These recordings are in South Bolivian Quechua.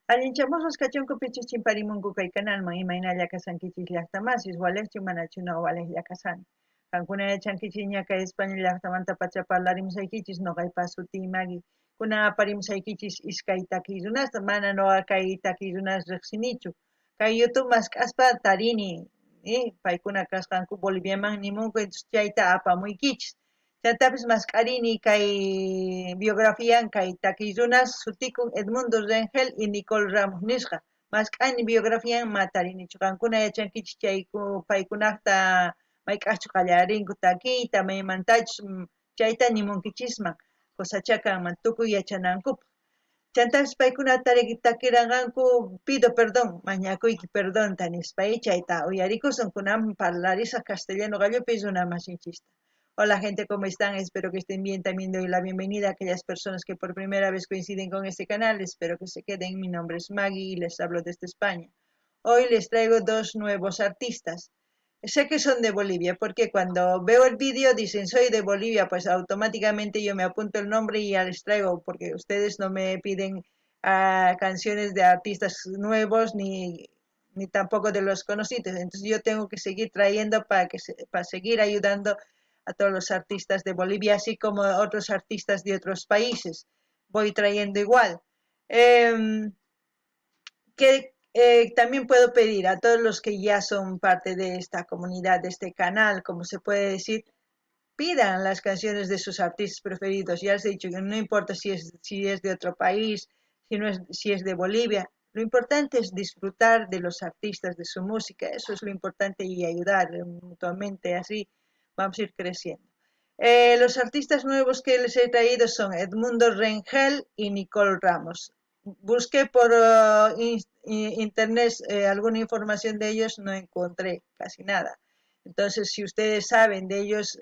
Allinchamusqas kachunku pichus chimparimunku kay kanalman imaynalla kashankichis llaqtamasis walejchu manachu no walejlla kashani. Qankuna yachankichis kay España llaqtamantapacha parlarimusaykichis noqaypa sutiy Magui. Kunan aparimusaykichis iskay takiy runasta mana noqa kay takiy runas riqsinichu. Kay YouTube mask'aspa tarini paykuna kasqanku Boliviaman nimunku entonces chayta apamuykichis. Chantapis mask'arini kay biografian kay takiy runas sutikun Edmundo Rengel y Nicole Ramos nisqa. Mask'ani biografian ma tarinichu. Qankuna yachankichis chayku paykunaqta mayk'aqchu qallarinku takiyta maymantachus chayta nimunkichisman kusacha kanman tukuy yachanankupaq. Chantapis paykuna takiranqanku pido perdón, mañakuyki perdonta nispa chayta uyarikusun kunan parlarisaq castellano qallupi runa masinchista. Hola gente, ¿cómo están? Espero que estén bien. También doy la bienvenida a aquellas personas que por primera vez coinciden con este canal. Espero que se queden. Mi nombre es Maggie y les hablo desde España. Hoy les traigo dos nuevos artistas. Sé que son de Bolivia porque cuando veo el vídeo dicen soy de Bolivia, pues automáticamente yo me apunto el nombre y ya les traigo, porque ustedes no me piden canciones de artistas nuevos ni tampoco de los conocidos. Entonces yo tengo que seguir trayendo para seguir ayudando a todos los artistas de Bolivia, así como otros artistas de otros países. Voy trayendo igual. También puedo pedir a todos los que ya son parte de esta comunidad, de este canal, como se puede decir, pidan las canciones de sus artistas preferidos. Ya les he dicho que no importa si es de otro país, si es de Bolivia. Lo importante es disfrutar de los artistas, de su música. Eso es lo importante y ayudar mutuamente. Así vamos a ir creciendo. Los artistas nuevos que les he traído son Edmundo Rengel y Nicole Ramos. Busqué por internet alguna información de ellos, no encontré casi nada. Entonces, si ustedes saben de ellos,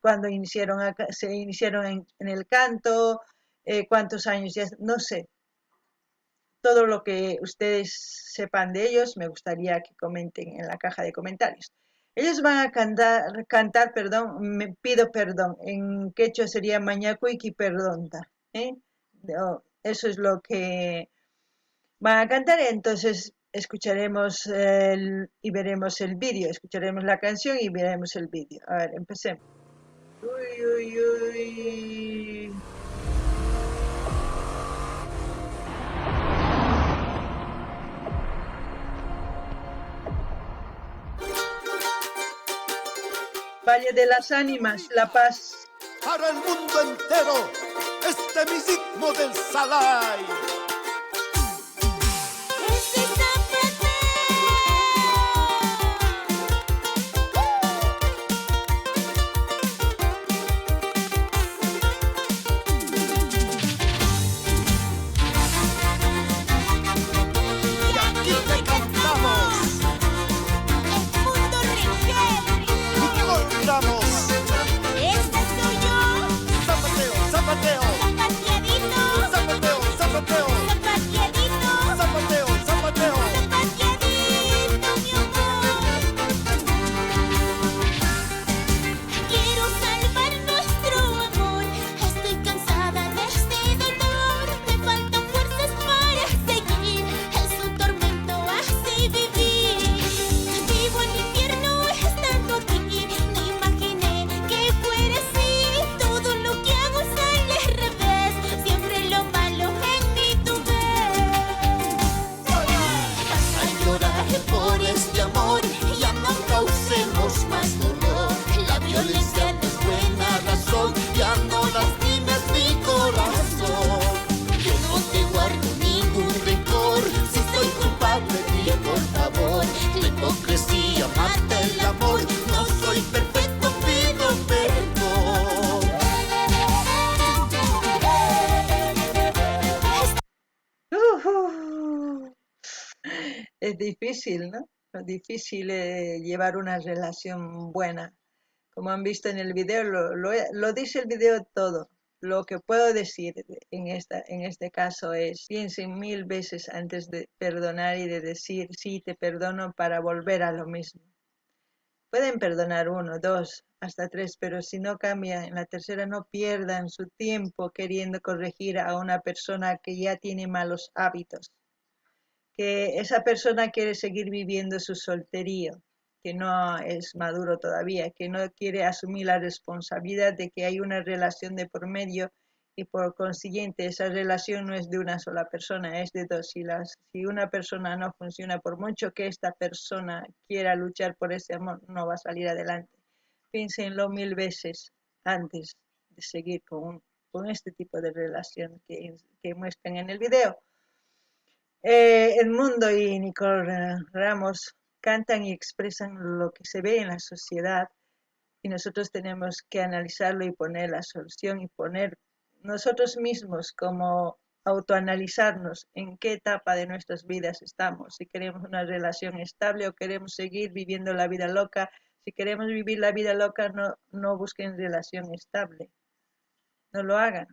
cuándo se iniciaron en el canto, cuántos años ya, no sé. Todo lo que ustedes sepan de ellos, me gustaría que comenten en la caja de comentarios. Ellos van a cantar, perdón, me pido perdón. En quechua sería mañakuyki perdonta. No, eso es lo que van a cantar. Entonces escucharemos y veremos el vídeo. Escucharemos la canción y veremos el vídeo. A ver, empecemos. Uy, uy, uy. Valle de las Ánimas, La Paz. Para el mundo entero, este mi ritmo del Salai. Y aquí te cantamos. Edmundo Rengel. Nicole Ramos. Esta soy yo. Zapateo, zapateo. Zapateadito. Zapateo, zapateo. Zapateadito. Zapateo, zapateo. Zapateadito, mi amor. Quiero salvar nuestro amor. Estoy cansada de este dolor. Me faltan fuerzas para seguir. Es un tormento así vivir. Vivo en infierno estando aquí. No imaginé que fuera así. Todo lo que hago sale al revés. Siempre lo malo en mí tú ves. Basta llorar por este amor, ya no causemos más dolor. La violencia no es buena razón, ya no lastimes mi corazón. Yo no te guardo ningún rencor, si soy culpable, di por favor. La hipocresía mata el amor, no soy perfecto, pido perdón. Es difícil, ¿no? Es difícil llevar una relación buena. Como han visto en el video, lo dice el video todo. Lo que puedo decir en este caso es, piensen 1000 veces antes de perdonar y de decir, sí, te perdono, para volver a lo mismo. Pueden perdonar 1, 2, hasta 3, pero si no cambian en la tercera, no pierdan su tiempo queriendo corregir a una persona que ya tiene malos hábitos. Que esa persona quiere seguir viviendo su solterío, que no es maduro todavía, que no quiere asumir la responsabilidad de que hay una relación de por medio y por consiguiente esa relación no es de una sola persona, es de dos. Si una persona no funciona, por mucho que esta persona quiera luchar por ese amor, no va a salir adelante. Piénsenlo 1000 veces antes de seguir con este tipo de relación que muestran en el video. Edmundo y Nicole Ramos cantan y expresan lo que se ve en la sociedad y nosotros tenemos que analizarlo y poner la solución y poner nosotros mismos como autoanalizarnos en qué etapa de nuestras vidas estamos, si queremos una relación estable o queremos seguir viviendo la vida loca. Si queremos vivir la vida loca, no busquen relación estable, no lo hagan,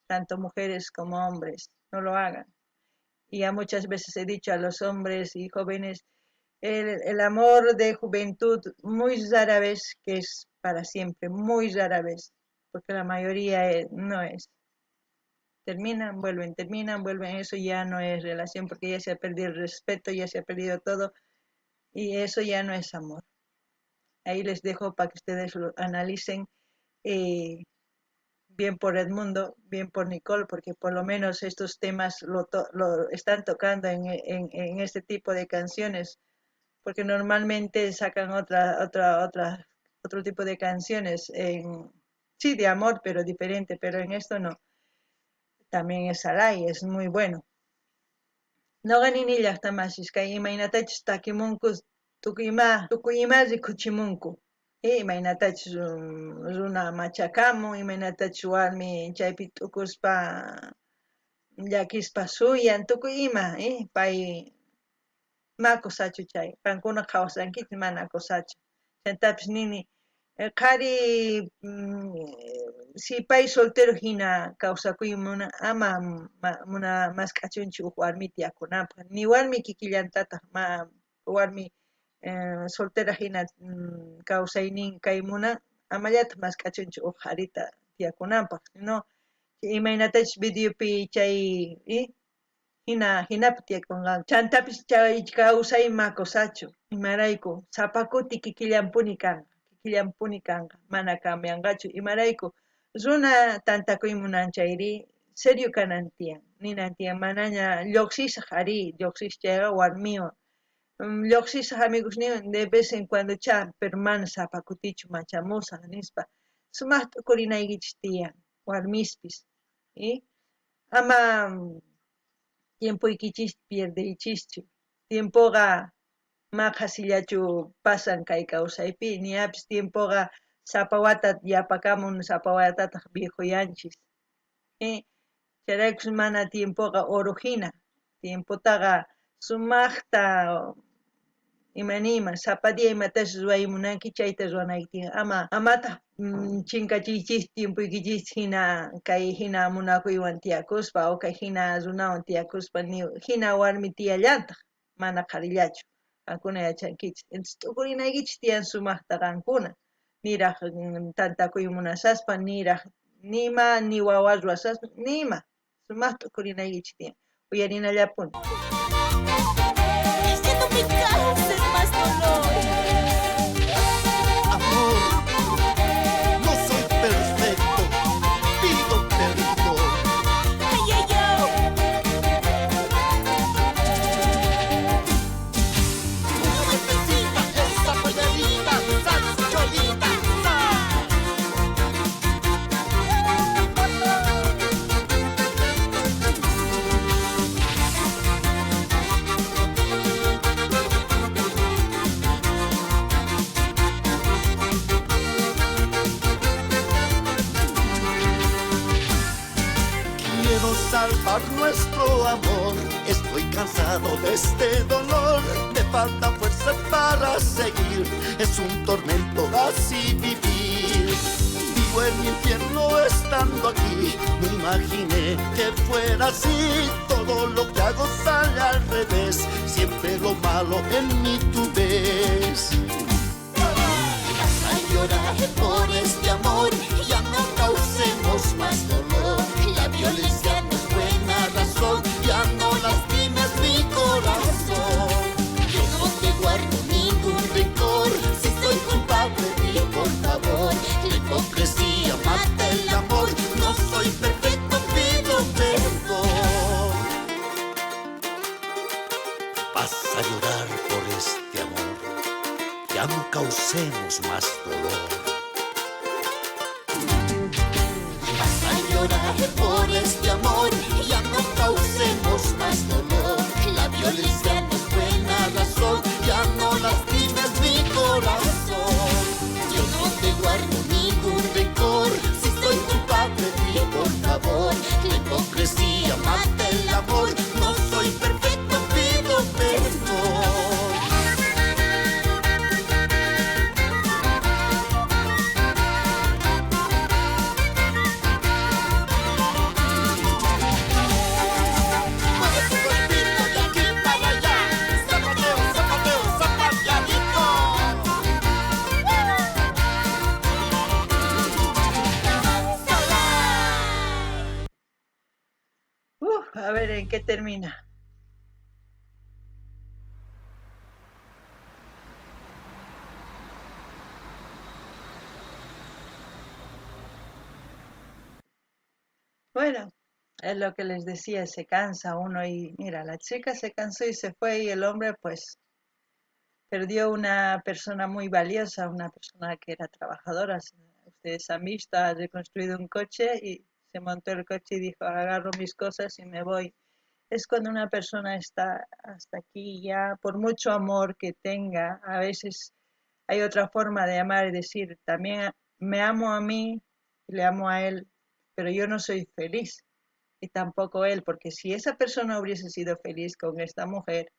tanto mujeres como hombres, no lo hagan. Y ya muchas veces he dicho a los hombres y jóvenes, el amor de juventud muy rara vez que es para siempre, muy rara vez, porque la mayoría no es. Terminan, vuelven, eso ya no es relación porque ya se ha perdido el respeto, ya se ha perdido todo y eso ya no es amor. Ahí les dejo para que ustedes lo analicen, bien por Edmundo, bien por Nicole, porque por lo menos estos temas lo están tocando en este tipo de canciones, porque normalmente sacan otro tipo de canciones, sí, de amor, pero diferente, pero en esto no. También es Alay, es muy bueno. Noqa nini llaqtamasis kay imaynatachus takimunku tukuy ima rikuchimunku. Imaynatachus runa machakamun, imaynatachus warmi chaypi t'ukuspa llakispa suyan, tukuy ima, pay ma kusachu chay, qankuna qhawasankichis mana kusachu. Chantapis nini qhari si pay soltero hina kawsakuy muna ama muna mask'achunchu uj warmi tiyakunanpaq, ni warmi kikillantataq ma warmi soltera hina kawsaynin kay muna amallataq mask'achunchu uj qharita tiyakunanpaq, no imaynatachus videopi chay hinapi tiyakunqanku. Chantapis chay kawsay ma kusachu, imarayku sapa kuti kikillanpuni kanqa, mana cambianqachu, imarayku runa tantakuy munan chayri serio kanan tiyan, ninan tiyan manaña lluqsisaq ari, lluqsisaq chayqa warmiwan, lluqsisaq amigosniwan de vez en cuando cha, pero mana sapa kutichu machamusaq nispa, sumaq t'ukurinaykichis tiyan warmispis, ama tiempoykichis pierdeychischu, tiempoqa ma qhasillachu pasan kay kawsaypi, niapis tiempoqa sapa wata yapakamun, sapa watataq viejoyanchis. Chayraykus mana tiempoqa oro hina, tiempotaqa sumaqta imaniyman, sapa día imatachus ruway munanki chayta ruwanayki tiyan, amataq chinkachiychis tiempoykichis hina kay hina munakuywan tiyakuspa o kay hina runawan tiyakuspa, ni hina warmi tiyallantaq, mana qharillachu. Qankuna yachankichis. Entonces t'ukurinaykichis tiyan sumaqta qankuna, niraq tantakuy munasaspa, niraq nima, ni wawa ruwasaspa, nima, sumaqta t'ukurinaykichis tiyan, uyarinallapuni. Ya no me causes más dolor. Amor, no soy perfecto, pido perdón. Ay, ay, ay. Necesita esa pollerita, sas, cholita, sas. Quiero salvar nuestro amor, estoy cansado de este dolor, me falta fuerza para seguir, es un tormento así vivir. Vivo en mi infierno estando aquí, no imaginé que fuera así, todo lo que hago sale al revés, siempre lo malo en mí tú ves. Vas a llorar por este amor, ya no causemos más dolor. La violencia no es buena razón, ya no lastimes mi corazón. Vas a llorar por este amor, ya no causemos más dolor. Vas a llorar por este amor, ya no causemos más dolor. La violencia no es buena razón, ya no lastimes mi corazón. Yo no te guardo ningún rencor, si soy culpable, di por favor. La hipocresía mata el amor, no soy perfecto, pido perdón. Mueve tu cuerpito de aquí para allá, zapateo, zapateo, zapateadito. Uf, a ver en qué termina. Bueno, es lo que les decía, se cansa uno y mira, la chica se cansó y se fue y el hombre pues perdió una persona muy valiosa, una persona que era trabajadora. Ustedes han visto, ha reconstruido un coche y se montó el coche y dijo, agarro mis cosas y me voy. Es cuando una persona está hasta aquí ya, por mucho amor que tenga, a veces hay otra forma de amar y decir, también me amo a mí y le amo a él, pero yo no soy feliz y tampoco él, porque si esa persona hubiese sido feliz con esta mujer,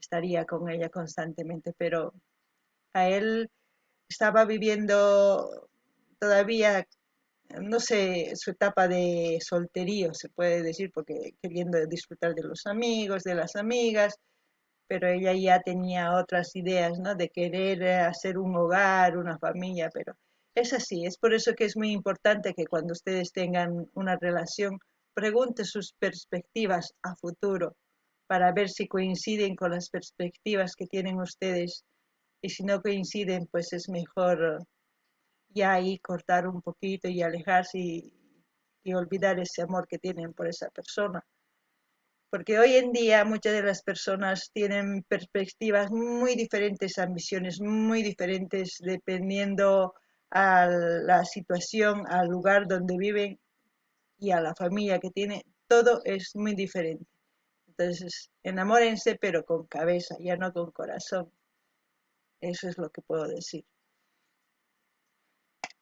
estaría con ella constantemente, pero a él estaba viviendo todavía, no sé, su etapa de solterío, se puede decir, porque queriendo disfrutar de los amigos, de las amigas, pero ella ya tenía otras ideas, ¿no? De querer hacer un hogar, una familia, pero es así, es por eso que es muy importante que cuando ustedes tengan una relación, pregunten sus perspectivas a futuro para ver si coinciden con las perspectivas que tienen ustedes, y si no coinciden, pues es mejor ya ahí cortar un poquito y alejarse y olvidar ese amor que tienen por esa persona. Porque hoy en día muchas de las personas tienen perspectivas muy diferentes, ambiciones muy diferentes, dependiendo a la situación, al lugar donde viven y a la familia que tienen. Todo es muy diferente. Entonces, enamórense, pero con cabeza, ya no con corazón. Eso es lo que puedo decir.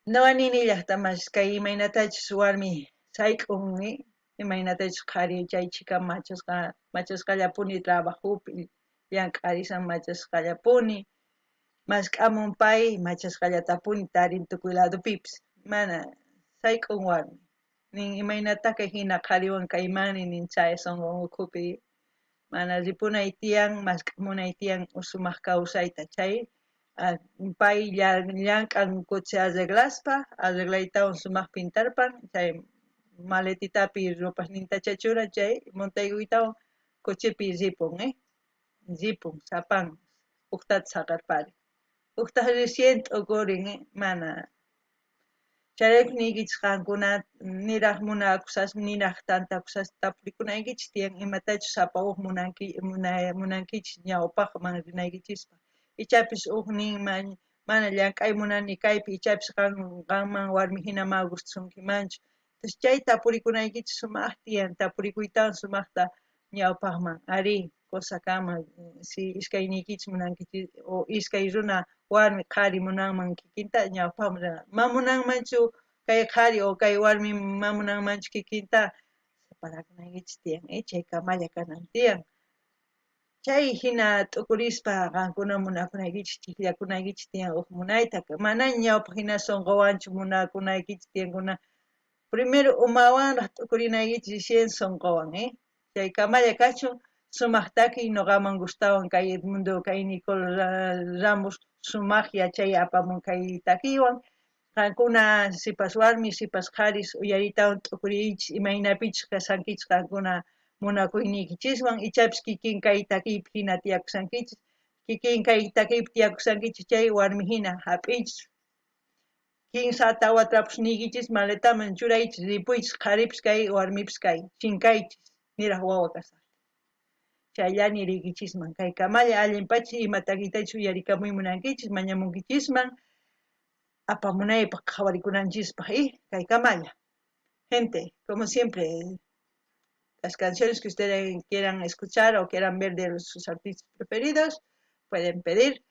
No nini llajtamas kay imaynatachus warmi sayk'un, imaynatachus qhari chay chhika machasqallapuni trabajupi llank'arisan machasqallapuni, mask'amun pay machasqallatapuni tarin tukuy ladupipis, mana sayk'un warmi. Nin imaynata kay hina qhariwan kaymani nin chay sonqon ukhupi, mana ripunay tiyan, mask'amunay tiyan sumaq kawsayta chay pay llank'an coche arreglaspa, arreglaytawan sumaq pintarpan, chay maletitapi ropasninta chachura, chay montaykuytawan cochepi ripun, ripun, sapan, ujtata saqarpari. Ujtaj recién t'ukurin, mana. Chayrayku niykichis qankuna niraj munakusaspa, niraj tantakusaspa tapurikunaykichis tiyan imatachus sapa uj munankichis ñawpajman rinaykichispaj. Ichapis uj nin mana llank'ay munani kaypi, ichapis qanman warmi hina ma gustasunkimanchu. Entonces chay tapurikunaykichis sumaj tiyan, tapurikuytawan sumajta ñawpajman, arí, cosa kanman, si iskayniykichis munankichis, o iskay runa warmi qhari munanman kikinta ñawpajman rina. Ma munanmanchu kay qhari o kay warmi ma munanmanchu kikinta, separakunaykichis tiyan, chay kamalla kanan tiyan. Chay hina t'ukurispa qankuna munakunaykichis, chijllakunaykichis tiyan uj munayta, mana ñawpaj hina sonqowanchu munakunaykichis tiyankuna. Primero umawanraj t'ukurinaykichis recién sonqowan, Chay kamalla kachun, sumaq takiy noqaman gustawan kay Edmundo, kay Nicole Ramos sumaq yachay apamun kay takiywan. Qankuna sipas warmi, sipas qharis uyaritawan t'ukuriychis imaynapichus kashankichis qankuna munakuyniykichiswan, ichapis kikin kay takiypi hina tiyakushankichis, kikin kay takiypi tiyakushankichis chay warmi hina hap'iychis. Kinsa tawa trapusniykichis maletaman churaychis, ripuychis, qharipis kay, warmipis kay, chinkaychis, niraj wawa kasaqtin. Chayllani riykichisman. Kaykamalla allin pacha ima takitachus uyarikamuy munankichis, mañamunkichisman apamunaypaj qhawarikunanchispaj y kaykamalla. Gente, como siempre, las canciones que ustedes quieran escuchar o quieran ver de sus artistas preferidos, pueden pedir.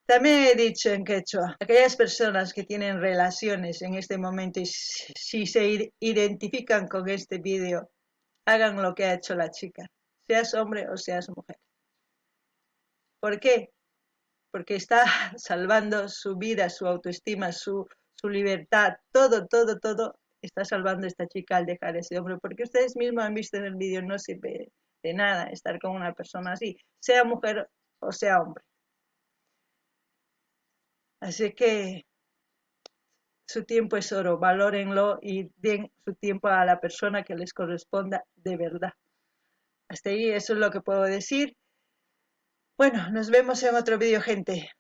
También he dicho en quechua, aquellas personas que tienen relaciones en este momento y si se identifican con este vídeo, hagan lo que ha hecho la chica, seas hombre o seas mujer. ¿Por qué? Porque está salvando su vida, su autoestima, su libertad, todo, todo, todo está salvando esta chica al dejar ese hombre, porque ustedes mismos han visto en el vídeo, no sirve de nada estar con una persona así, sea mujer o sea hombre. Así que su tiempo es oro, valórenlo y den su tiempo a la persona que les corresponda de verdad. Hasta ahí, eso es lo que puedo decir. Bueno, nos vemos en otro vídeo, gente.